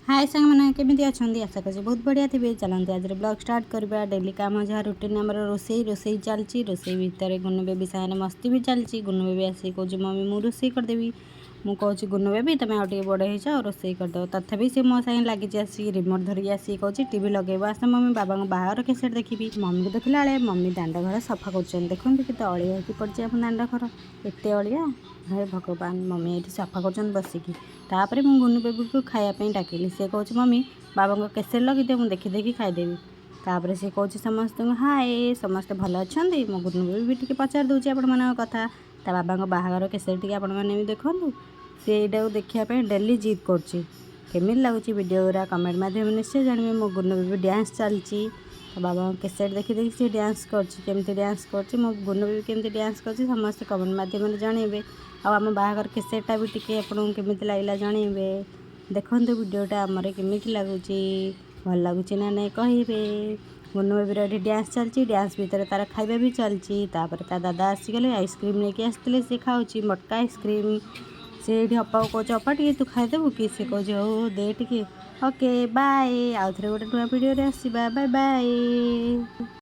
ହାଏ ସାଙ୍ଗମାନେ, କେମିତି ଅଛନ୍ତି? ଆଶା କରୁଛି ବହୁତ ବଢ଼ିଆ ଥିବେ। ଚାଲନ୍ତୁ, ଆଜିର ବ୍ଲଗ୍ ଷ୍ଟାର୍ଟ କରିବା। ଡେଲି କାମ ଯାହା ରୁଟିନ୍ ଆମର, ରୋଷେଇ ରୋଷେଇ ଚାଲିଛି। ରୋଷେଇ ଭିତରେ ଗୁନୁ ବେବି ସାଙ୍ଗରେ ମସ୍ତି ବି ଚାଲିଛି। ଗୁନୁ ବେବି ଆସିକି କହୁଛି, "ମମି, ମୁଁ ରୋଷେଇ କରିଦେବି।" ମୁଁ କହୁଛି, "ଗୁନୁ ବେବି, ତୁମେ ଆଉ ଟିକେ ବଡ଼ ହେଇଯାଅ, ରୋଷେଇ କରିଦେବ।" ତଥାପି ସେ ମୋ ସାଙ୍ଗେ ଲାଗିଛି। ଆସିକି ରିମୋଟ୍ ଧରିକି ଆସିକି କହୁଛି, "ଟିଭି ଲଗେଇବ, ଆସ ମମି, ବାବାଙ୍କ ବାହାଘର କ୍ୟାସେଟ୍ ଦେଖିବି।" ମମିକୁ ଦେଖିଲା ବେଳେ ମମି ଦାଣ୍ଡ ଘର ସଫା କରୁଛନ୍ତି। ଦେଖନ୍ତୁ, କେତେ ଅଳିଆ ହେଇକି ପଡ଼ିଛି ଆମ ଦାଣ୍ଡ ଘର। ଏତେ ଅଳିଆ, ହେ ଭଗବାନ! ମମି ଏଇଠି ସଫା କରୁଛନ୍ତି ବସିକି। ତାପରେ ମୁଁ ଗୁନୁ ବେବିକୁ ଖାଇବା ପାଇଁ ଡାକିଲି। ସେ କହୁଛି, "ମମି, ବାବାଙ୍କ କ୍ୟାସେଟ୍ ଲଗେଇଦିଅ, ମୁଁ ଦେଖି ଦେଖି ଖାଇଦେବି।" ତାପରେ ସେ କହୁଛି ସମସ୍ତଙ୍କୁ, "ହାଏ, ସମସ୍ତେ ଭଲ ଅଛନ୍ତି?" ମୋ ଗୁନୁ ବେବି ବି ଟିକେ ପଚାରି ଦେଉଛି ଆପଣମାନଙ୍କ କଥା। ତା ବାବାଙ୍କ ବାହାଘର କ୍ୟାସେଟ୍ ଟିକେ ଆପଣମାନେ ବି ଦେଖନ୍ତୁ। ସେ ଏଇଟାକୁ ଦେଖିବା ପାଇଁ ଡେଲି ଜିଦ୍ କରୁଛି। କେମିତି ଲାଗୁଛି ଭିଡ଼ିଓ ଗୁଡ଼ା, କମେଣ୍ଟ ମାଧ୍ୟମରେ ନିଶ୍ଚୟ ଜାଣିବେ। ମୋ ଗୁନୁ ବେବି ଡ୍ୟାନ୍ସ ଚାଲିଛି। ତା ବାବାଙ୍କ କ୍ୟାସେଟ୍ ଦେଖି ଦେଖି ସେ ଡ୍ୟାନ୍ସ କରୁଛି। କେମିତି ଡ୍ୟାନ୍ସ କରୁଛି, ମୋ ଗୁନୁ ବେବି କେମିତି ଡ୍ୟାନ୍ସ କରୁଛି, ସମସ୍ତେ କମେଣ୍ଟ ମାଧ୍ୟମରେ ଜଣେଇବେ। ଆଉ ଆମ ବାହାଘର କ୍ୟାସେଟ୍ଟା ବି ଟିକେ ଆପଣଙ୍କୁ କେମିତି ଲାଗିଲା ଜଣେଇବେ। ଦେଖନ୍ତୁ, ଭିଡ଼ିଓଟା ଆମର କେମିତି ଲାଗୁଛି, ଭଲ ଲାଗୁଛି ନା ନାହିଁ କହିବେ। ଗୁନୁ ବେବିର ଏଠି ଡ୍ୟାନ୍ସ ଚାଲିଛି। ଡ୍ୟାନ୍ସ ଭିତରେ ତାର ଖାଇବା ବି ଚାଲିଛି। ତାପରେ ତା ଦାଦା ଆସିଗଲେ, ଆଇସ୍କ୍ରିମ୍ ନେଇକି ଆସିଥିଲେ। ସେ ଖାଉଛି ମଟକା ଆଇସ୍କ୍ରିମ୍। ସେ ଏଇଠି ଅପାକୁ କହୁଛି, "ଅପା, ଟିକେ ତୁ ଖାଇଦେବୁ କି?" ସେ କହୁଛି, "ହଉ ହଉ, ଦେ ଟିକେ।" Okay, bye. ଆଉ ଥରେ ଗୋଟେ ନୂଆ ଭିଡ଼ିଓରେ ଆସିବା। Bye bye.